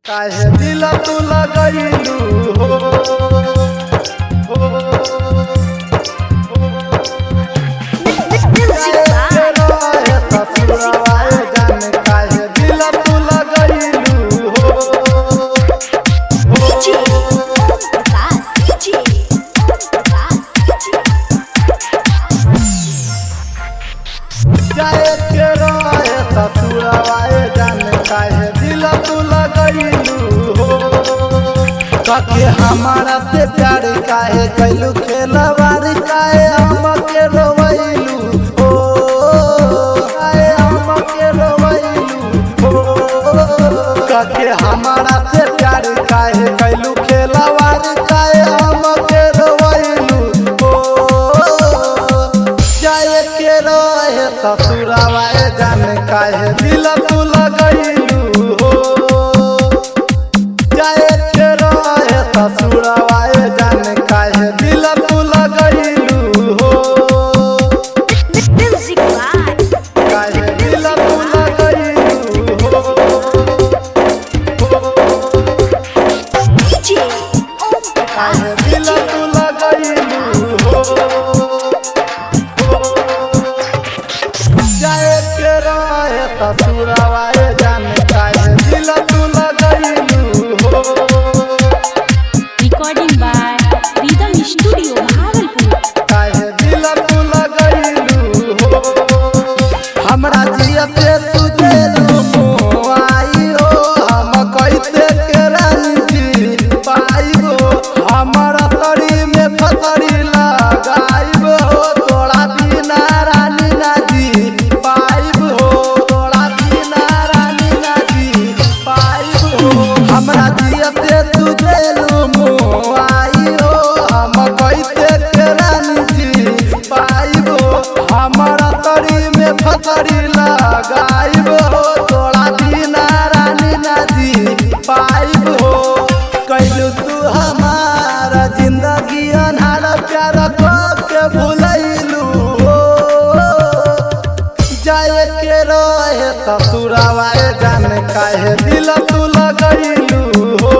काहे दिल तू लगैलू हो, Music by ससुरवाए जान काहे दिल तू लगैलू हो। DJ Om Prakash. DJ Om Prakash. DJ जाए के रहे ससुरवाए जान काहे दिल तू लगैलू हो। काके हमारा से प्यार काहे कैलू खेलवार काहे हमके रोवैलू हो, काहे हमके रोवैलू हो। काके हमारा से प्यार काहे कैलू खेलवार काहे हमके रोवैलू हो। जाए के रहे ससुरवाए जान काहे दिल तू लगैलू हो। जाए के रहे ससुरवाए जान काहे दिल तू लगैलू हो। Music by काहे दिल तू लगैलू हो। DJ Om काहे Prakash. दिल तू लगैलू हो। जाए के रहे ससुरवाए जान काहे दिल तू लगैलू हो। Recording by Rhythm Studio Bhagalpur. काहे दिल तू लगैलू हो। हमरा जियते तुझे आई हो, हम कैसे के रानी जी पाइब हो। हमरा शरीर में फसरी लगाइब हो, तोरा बिना रानी ना जी पाइब हो, तोरा बिना रानी ना जी पाइब हो। हमरा जियते तुझे आई हो, हम कैसे के रानी जी पाइब हो। हमरा तरी में फसरी लगाइब हो, तोरा बिना रानी ना जी पाइब हो। कैलू तू हमारा जिंदगी अन्हार प्यार के भुलैलू हो। जाए के रहे ससुरवाए जान काहे दिल तू लगैलू हो।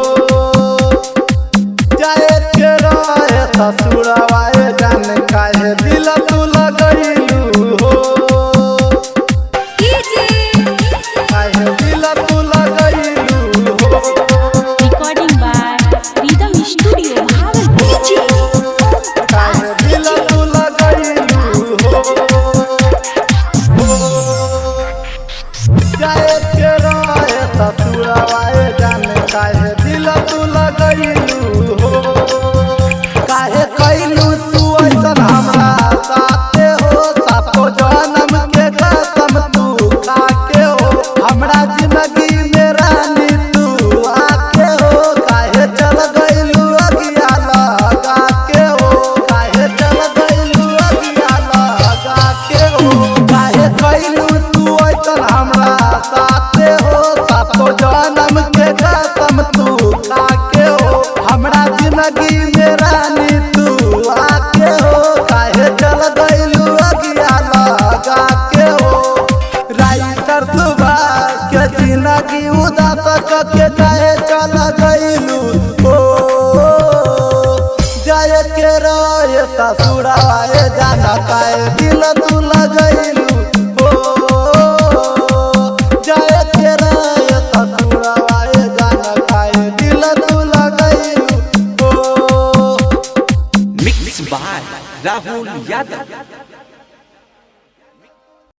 जाए के रहे ससुरवाए जान काहे दिल तू लगैलू हो। काहे दिल तू लगैलू हो। Recording by Rhythm Studio Bhagalpur. DJ Om काहे Prakash. दिल तू लगैलू हो। जाए के रहे ससुरवाए जान काहे दिल तू लगैलू हो। काहे कैलू तू ऐसन हमरा साथे हो, सातो जन्म के कसम तू खाके हो। हमरा जिंदगी में रानी तू आके हो, काहे चल गइलू अगिया लगा के हो, काहे चल गइलू अगिया लगा के हो। काहे कैलू तू ऐसन हमरा साथे हो, सातो जन्म के कसम तू खाके हो। हमरा जिंदगी में रानी तू आके हो, काहे चल गइलू अगिया लगा के हो। राइटर सुभाष के जिंदगी उदास के काहे चल गइलू हो। जाए के रहे ससुरवाए जाना काहे दिल तू लगैलू हो। जाए के रहे ससुरवाए जाना काहे दिल तू लगैलू हो। Mix by Rahul Yadav.